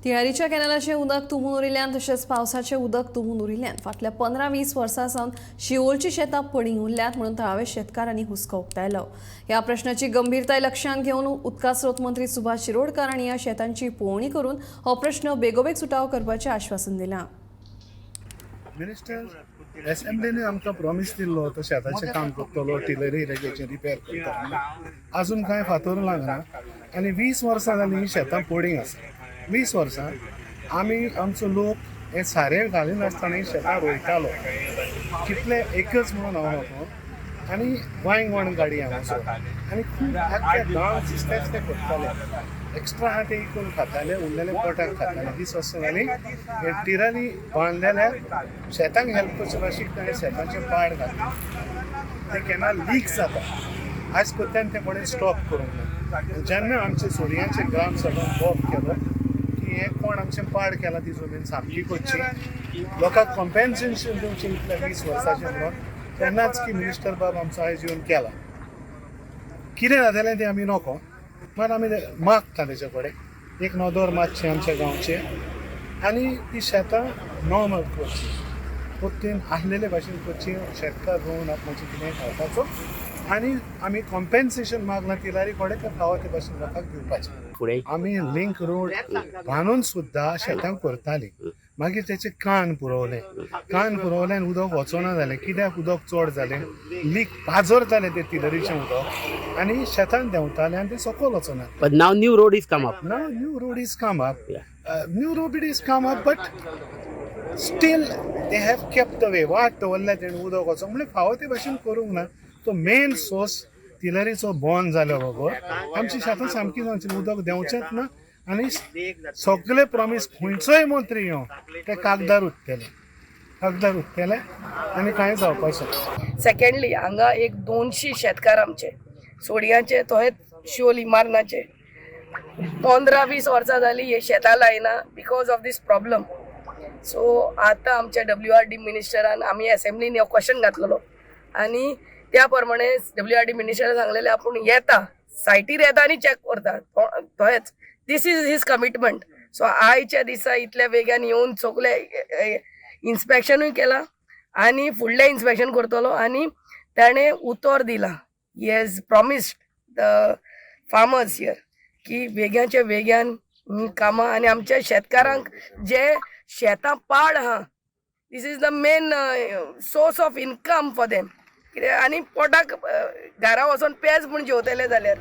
तिळारीच्या कॅनलाचें उदक तुंबून उरिल्ल्यान तशेंच पावसाचें उदक तुंबून उरिल्ल्यान फाटल्या 15-20 वर्सां सावन शिवोलची शेतां पडींग उरल्यात म्हणून थळाव्या शेतकारांनी हुस्को उक्तायलो. ह्या प्रश्नाची गंभीरताय लक्षांत घेवन उदका स्रोत मंत्री सुभाष शिरोडकर हांणी ह्या शेतांची पळोवणी करून हो प्रश्न बेगोबेग सुटावो करपाचें आश्वासन दिलां. मिनिस्टर, एसेंब्लीने आमकां प्रॉमीस दिल्लो तो शेताचें काम करतलो, टिलरी इरिगेशन रिपेर करतलो. अजून कांय फातर लागना आनी 20 वर्सां जालीं ही शेतां पडींग आसा. 20 वर्सां आमी, आमचो लोक हे सारें घालिनासतना ही शेतां रोयतालो. कितले एकच म्हणून हांव नको आनी वांयगण गाडी हांगासर आनी खूब आख्ख्या गांव दिसतेच ते करताले. एक्स्ट्रा आहा ते इकून खाताले, उरलेले पोटाक खाताले. 20 वर्सां जालीं हे टिराली बांदलेल्या शेतांक हेल्प करचे भाशीक ताणें शेतांचे पाड घातले. ते केन्ना लीक जाता. आयज पर्यंत तें कोणें स्टॉप करूंक ना. जेन्ना आमचे सोडयांचे ग्राम सभा बॉब केलो की हें कोण आमचें पाड केलां, ती जमीन सामकी करची, लोकांक कॉम्पेन्सेशन दिवचें इतल्या 20 वर्साचें म्हणून, तेन्नाच की मिनिस्टर बाब आमचो आयज येवन केला. कितें जातलें तें आमी नको, मात आमी मागता तेच्या कडेन एक नदर मातशें आमच्या गांवचे आनी ती शेतां नॉर्मल करची, परतून आसलेले भाशेन करची. शेतकार रोवन आपणाचें कितें खावपाचो आनी आमी कॉम्पेन्सेशन मागलां तिलारी कडेन, तें फावो ते भाशेन लोकांक दिवपाचें. फुडें आमी लिंक रोड बांदून सुद्दां शेतां करतालीं. मागीर तेचे कान पुरवले. कान पुरवल्यान उदक वचना जालें. कित्याक उदक चड जालें, लीक पाजरतालें तें तिलरीचें उदक आनी शेतान देंवतालें आनी तें सकयल वचना. But now new road is come up. Now new road is come up. Yeah. New road is come up, but still they have kept the way. वाट दवरल्या तेणें उदक वचोंक म्हणजे फावो ते भाशेन करूंक ना. तो मेन सोर्स तिलरीचो बंद जाल्या बगर आमची शेतां सामकी जावची, उदक देंवचेंच ना. आनी सगळे प्रॉमीस, खंयचोय मंत्री येवं, ते कागदार उरतले, कागदार उरतले आनी कांय जावपाचें. सेकंडली, हांगा एक 200 शेतकार आमचे सोडयांचे, तहेच शिवोली मार्नाचे, 15-20 वर्सां जाली हे शेतां लायना because of this problem. So आतां आमच्या डब्ल्यू आर डी मिनिस्टरान, आमी एसेंब्लीन हो क्वेश्चन घातलेलो आनी त्या प्रमाणे डब्ल्यू आर डी मिनिस्टरान सांगलेलें आपूण येता, सायटीर येता आनी चॅक करता. तहेच this is his commitment. So आयच्या दिसा इतल्या वेगान येवन सगळे इन्स्पेक्शनूय केलां आनी फुडलें इन्स्पेक्शन करतलो आनी ताणें उतर दिलां, he has promised the farmers here की वेग्याच्या वेग्यान ही कामां आनी आमच्या शेतकारांक जे शेतां पाड आहा, this is the main source of income for them. कित्याक आनी पोटाक घरा वचोन पेज म्हूण जेवतले जाल्यार.